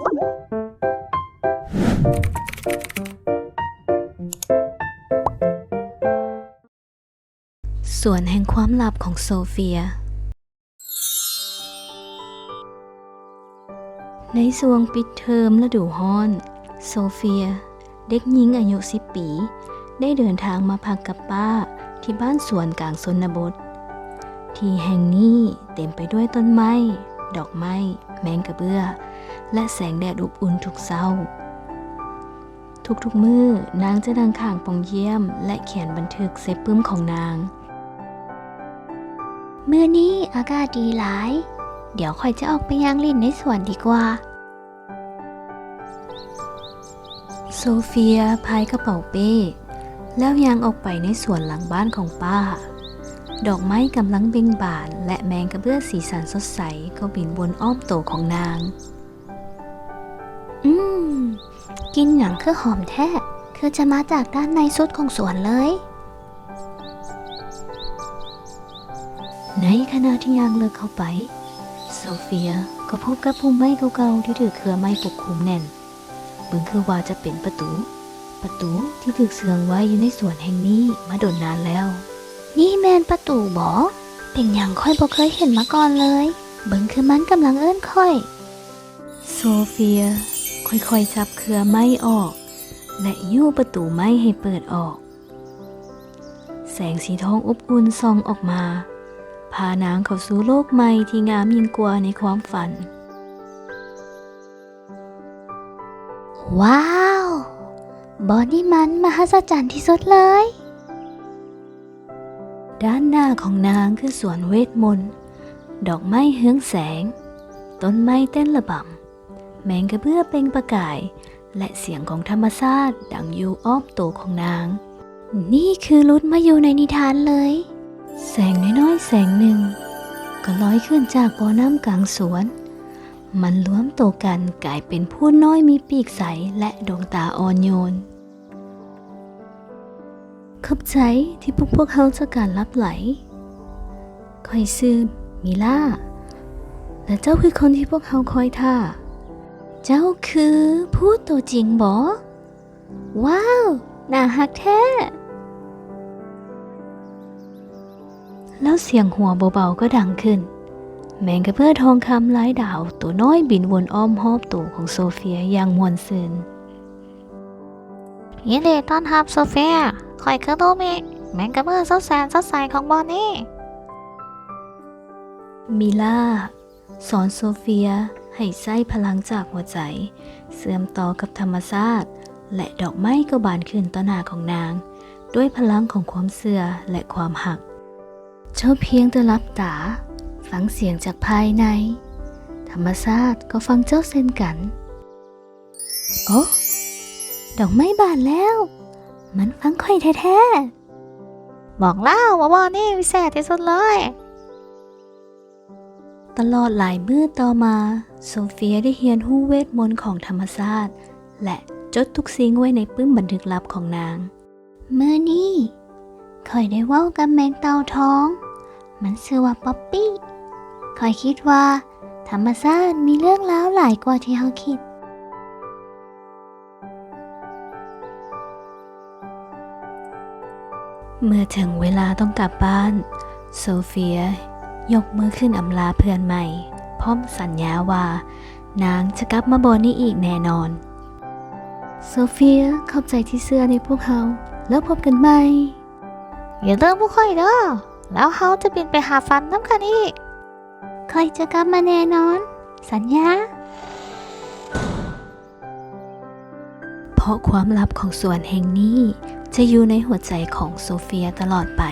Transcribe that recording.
ສວນແຫ່ງຄວາມລັບຂອງໂຊເຟຍ. ໃນຊ່ວງປິດເທີມລະດູຮ້ອນ, ໂຊເຟຍ ເດັກຍິງອາຍຸສິບປີ ໄດ້ເດີນທາງມາພັກກັບປ້າທີ່ບ້ານສວນກາງຊົນນະບົດ. ທີ່ແຫ່ງນີ້ເຕັມໄປດ້ວຍຕົ້ນໄມ້, ດອກໄມ້, ແມງກະເບື້ອ ແລະ ແສງແດດອົບອຸ່ນທຸກເຊົ້າ. ທຸກໆມື້, ນາງຈະນັ່ງຂ້າງປ່ອງຢ້ຽມ ແລະ ຂຽນບັນທຶກໃສ່ປຶ້ມຂອງນາງ. ມື້ນີ້ອາກາດດີຫຼາຍ, ດຽວຂ້ອຍຈະອອກໄປຍ່າງຫຼິ້ນໃນສວນດີກວ່າ. ໂຊເຟຍພາຍກະເປົາເປ້ ແລ້ວຍ່າງອອກໄປໃນສວນຫຼັງບ້ານຂອງປ້າ. ດອກໄມ້ກຳລັງເບັ່ງບານ ແລະ ແມງກະເບື້ອສີສັນສົດໃສກໍບິນວົນອ້ອມໂຕຂອງນາງ. ອືມ, ກິ່ນຫຍັງຄືຫອມແທ້, ຄືຈະມາຈາກດ້ານໃນສຸດຂອງສວນເລີຍ. ໃນຂະນະທີ່ຍ່າງເລິກເຂົ້າໄປ, ໂຊເຟຍກໍພົບກັບພຸ່ມໄມ້ເກົ່າໆທີ່ຖືກເຄືອໄມ້ປົກຄຸມແໜ້ນ. ເບິ່ງຄືວ່າຈະເປັນປະຕູ, ປະຕູທີ່ຖືກເຊື່ອງໄວ້ຢູ່ໃນສວນແຫ່ງນີ້ມາດົນນານແລ້ວ. ນີ້ແມ່ນປະຕູບໍ? ເປັນຫຍັງຂ້ອຍບໍ່ເຄີຍເຫັນມາກ່ອນເລີຍ? ເບິ່ງຄືມັນກຳລັງເອີ້ນຂ້ອຍ. ໂຊເຟຍຄ່ອຍໆຈັບເຄືອໄມ້ອອກ ແລະ ຍູ້ປະຕູໄມ້ໃຫ້ເປີດອອກ. ແສງສີທອງອົບອຸ່ນສ່ອງອອກມາ, ພານາງເຂົ້າສູ່ໂລກໃໝ່ທີ່ງາມຍິ່ງກວ່າໃນຄວາມຝັນ. ວ້າວ! ບ່ອນນີ້ມັນມະຫັດສະຈັນທີ່ສຸດເລີຍ! ດ້ານໜ້າຂອງນາງຄືສວນເວດມົນ, ດອກໄມ້ເຮືອງແສງ, ຕົ້ນໄມ້ເຕັ້ນລະບຳ, ແມງກະເບື້ອເປັ່ງປະກາຍ ແລະ ສຽງຂອງທຳມະຊາດດັງຢູ່ອ້ອມໂຕຂອງນາງ. ນີ້ຄືຫຼຸດມາຢູ່ໃນນິທານເລີຍ. ແສງນ້ອຍໆແສງໜຶ່ງກໍລອຍຂຶ້ນຈາກບໍ່ນ້ຳກາງສວນ. ມັນລວມໂຕກັນກາຍເປັນພູດນ້ອຍມີປີກໃສ ແລະ ດວງຕາອ່ອນໂຍນ. ຂອບໃຈທີ່ປຸກພວກເຮົາຈາກການຫຼັບໄຫຼ. ຂ້ອຍຊື່ມິລາ ແລະ ເຈົ້າຄືຄົນທີ່ພວກເຮົາຄອຍຖ້າ. ເຈົ້າຄືພູດໂຕຈິງບໍ? ວ້າວ! ໜ້າຮັກແທ້! ແລ້ວສຽງຫົວເບົາໆກໍດັງຂຶ້ນ. ແມງກະເບື້ອທອງຄຳລາຍດາວໂຕນ້ອຍບິນວົນອ້ອມຮອບໂຕຂອງໂຊເຟຍຢ່າງມ່ວນຊື່ນ. ຍິນດີຕ້ອນຮັບໂຊເຟຍ. ຂ້ອຍຄືໂນມິ, ແມງກະເບື້ອສຸດແສນສົດໃສຂອງບ່ອນນີ້. ມິລາ ສອນໂຊເຟຍໃຫ້ໃຊ້ພະລັງຈາກຫົວໃຈເຊື່ອມຕໍ່ກັບທຳມະຊາດ ແລະ ດອກໄມ້ກໍບານຂຶ້ນຕໍ່ໜ້າຂອງນາງດ້ວຍພະລັງຂອງຄວາມເຊື່ອ ແລະ ຄວາມຮັກ. ເຈົ້າພຽງແຕ່ຫຼັບຕາ, ຟັງສຽງຈາກພາຍໃນ, ທຳມະຊາດກໍຟັງເຈົ້າເຊັ່ນກັນ. ໂອ້! ດອກໄມ້ບານແລ້ວ! ມັນຟັງຂ້ອຍແທ້ໆ! ບອກແລ້ວວ່າບ່ອນນີ້ວິເສດທີ່ສຸດເລີຍ! ຕະຫຼອດຫຼາຍມື້ຕໍ່ມາ, ໂຊເຟຍໄດ້ຮຽນຮູ້ເວດມົນຂອງທຳມະຊາດ ແລະ ຈົດທຸກສິ່ງໄວ້ໃນປຶ້ມບັນທຶກລັບຂອງນາງ. ມື້ນີ້ ຂ້ອຍໄດ້ເວົ້າກັບແມງເຕົ່າທອງ. ມັນຊື່ວ່າປັອບປີ້. ຂ້ອຍຄິດວ່າທຳມະຊາດມີເລື່ອງລາວຫຼາຍກວ່າທີ່ເຮົາຄິດ. ເມື່ອເຖິງເວລາຕ້ອງກັບບ້ານ, ໂຊເຟຍຍົກມືຂຶ້ນອຳລາເພື່ອນໃໝ່, ພ້ອມສັນຍາວ່ານາງຈະກັບມາບ່ອນນີ້ອີກແນ່ນອນ. ໂຊເຟຍ, ຂອບໃຈທີ່ເຊື່ອໃນພວກເຮົາ. ແລ້ວພົບກັນໃໝ່. ຢ່າລືມພວກຂ້ອຍເດີ້. ແລ້ວເຮົາຈະບິນໄປຫາຝັນນຳກັນອີກ. ຂ້ອຍຈະກັບມາແນ່ນອນ. ສັນຍາ. ເພາະຄວາມລັບຂອງສວນແຫ່ງນີ້ຈະຢູ່ໃນຫົວໃຈຂອງໂຊເຟຍຕະຫຼອດໄປ.